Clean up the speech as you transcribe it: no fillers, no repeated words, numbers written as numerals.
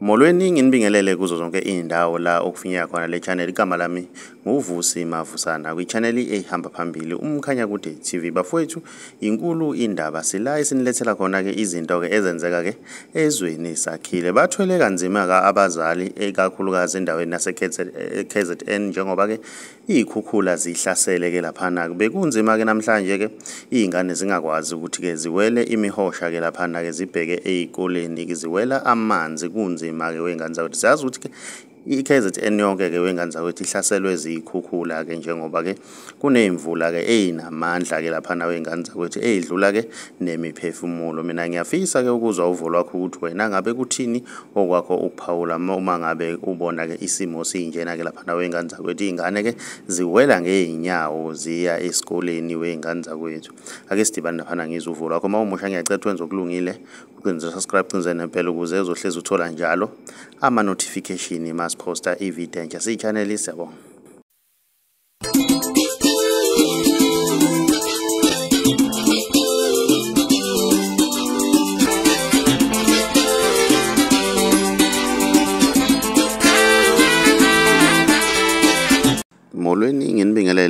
Molweni, nginibingelele kuzo zonke iy'ndawo la okufinyeka khona le channel. Igama lami nguVusi Mavusana kwi-channel ehamba phambili Umkhanyakude TV. Bafowethu, inkulu indaba sila esinilethela khona-ke izinto-ke ezenzeka-ke ezweni sakhile. Bathwele kanzima-ke abazali ikakhulukazi endaweni yase-KZN njengoba-ke iy'khukhula zihlasele-ke laphana-ke. Bekunzima-ke namhlanje-ke iy'ngane zingakwazi ukuthi-ke ziwele imihosha-ke laphana-ke zibheke ey'koleni, ziwela amanzi, kunzima-ke wey'ngane zakwethu. Siyazi ukuthi-ke i-KZN yonke-ke wey'ngane zakwethu ihlaselwe ziy'khukhula-ke njengoba-ke kuney'mvula-ke ey'namandla-ke laphana wey'ngane zakwethu ey'dlula-ke nemiphefumulo. Mina ngiyafisa-ke ukuzwa uvo lwakho ukuthi wena ngabe kuthini okwakho ukuphawula uma ngabe ubona-ke isimo sinjena-ke laphana wey'ngane zakwethu, iy'ngane-ke ziwela ngey'nyawo ziya esikoleni wey'ngane zakwethu. Ake sidibane laphana ngizwe uvo lwakho. Uma umusha ngiyacela ukuthi wenze okulungile, ucinze subscribe, ucinze nempela ukuze uzohlezi uthola njalo ama-notification masiposta ividiyo entsha. Siyi-channel, siyabonga. Molweni, nginibingelele.